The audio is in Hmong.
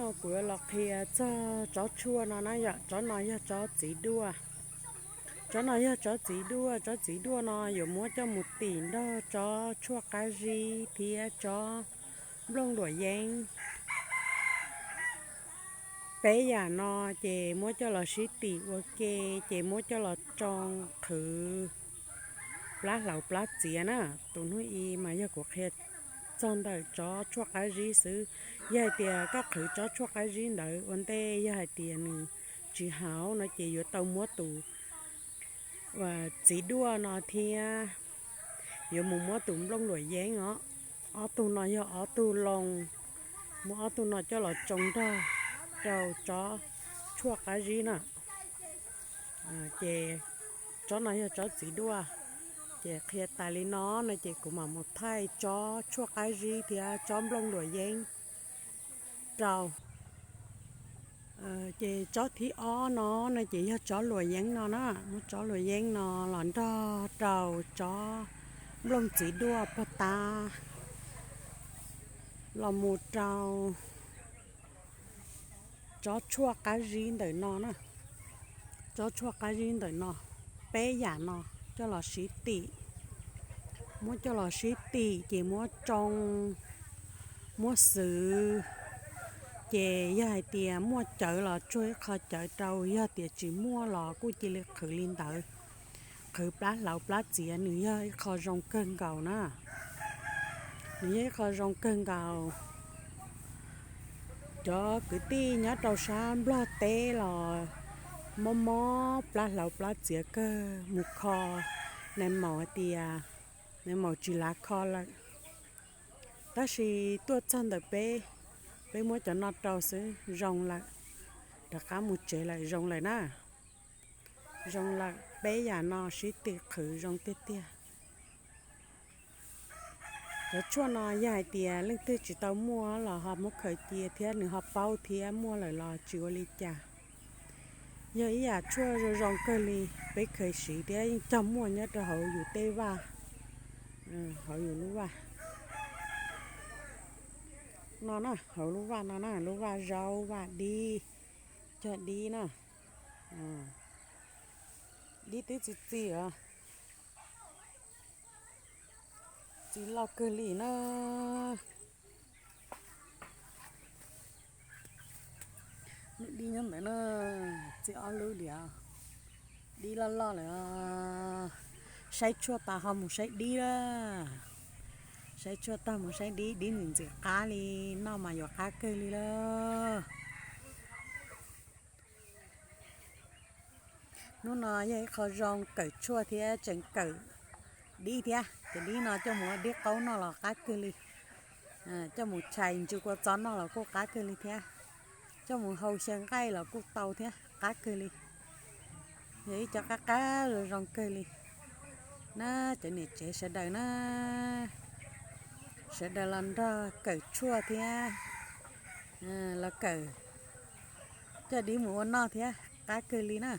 Kuv yuav los qhia txog tsob tshuaj no na yom. Tsob no yog tsob txiv duaj. Tsob no yog tsob txiv duaj. Tsob txiv duaj no yuav muab coj mus tim nrog tsob tshuaj qab zib thiab tsob nplooj luam yeeb. Peb yam no ces muab coj los sib tim ua ke, ces muab coj los tsoo qhwv plab hlauv plab txiav na. Tus hnub i mas yog kuv qhia txog ntawm tsob tshuaj qab zib xwb. Yog hais tias koj qhwv tsob tshuaj qab zib ntawd ua ntej, yog hais tias nws tsis hauv no ces yuav tau muab tus txiv duaj no thiab yuav mus muab tus nplooj luam yeeb os. Ob tug no yog ob tug loo, muab ob tug no coj los tsoo nrog rau tsob tshuaj qab zib na. Ces tsob no yog tsob txiv duaj. Ces qhia tas li no no ces kuv mam mus thaij tsob tshuaj qab zib thiab tsob nplooj luam yeeb rau. Ces tsob thib ob no no ces yog tsob luam yeeb no na. Muab tsob luam yeeb no los nrog rau tsob nplooj txiv duaj pog tab los mus rau tsob tshuaj qab zib ntawm no na. Tsob tshuaj qab zib ntawm no, peb yam no coj los sib tim. Muab coj los sib tim ces muab tsoo, muab xwv. Ces yog hais tias muaj cawv los tsuag ib qho cawv rau, yog tias tsis muaj los kuj cia li qhwv li ntawd. Qhwv plab hlauv plab txiav nws yog ib qho zoo kawg nkaus na. Nws yog ib qho zoo kawg nkaus. Cov kwv tij nyob rau sab Nplog teb los mob mob plab hlauv plab txiav kawg, mus kho nais maum hais tias nais maum tsis lav kho lawm. Tab sis tuaj txog ntawm peb, peb muab cov no rau xwb zoo lawm, rov qab mus tsev lawm zoo lawm na. Zoo lawm, peb yam no sib tim qhwv zoo tiag tiag. Cov tshuaj no yog hais tias leej twg tsis tau muaj los ho muab khaws cia thiab, nws ho paub thiab, muaj lawm los tsis ua li cas. Yog ib yam tshuaj zoo zoo kawg li, peb kheev siv thiab yeej cog muaj nyob rau hauv yus tej vaj, hauv yus lub vaj no na, hauv lub vaj no na, lub vaj zaub vaj dib, cog dib na. Dib twb txi txiv os, txiv loj kawg li na. Lub dib nyob ntawd na, txiv ob lub diam, dib loj loj lawm. Saib tshuaj tas ho mus saib dib lawm. Saib tshuaj tag mus saib dib, dib ntxim ntxim qab li, noj mas yuav qab kawg li lawm. Hnub no yog ib qho zoo kawm tshuaj thiab tseem kawm dib thiab. Cov dib no coj mus ua dib qaub noj los qab kawg li. Coj mus tshais ntsis kua txob noj los kuj qab kawg li thiab. Coj mus hau xyaw nqaij los kuj tau thiab, qab kawg li. Yog ib co qab qab zoo zoo kawg li na. Cov niam tsev sawv daws na, sawv daws los nrog kawm tshuaj thiab, los kawm coj dib mus ua noj thiab, qab kawg li na.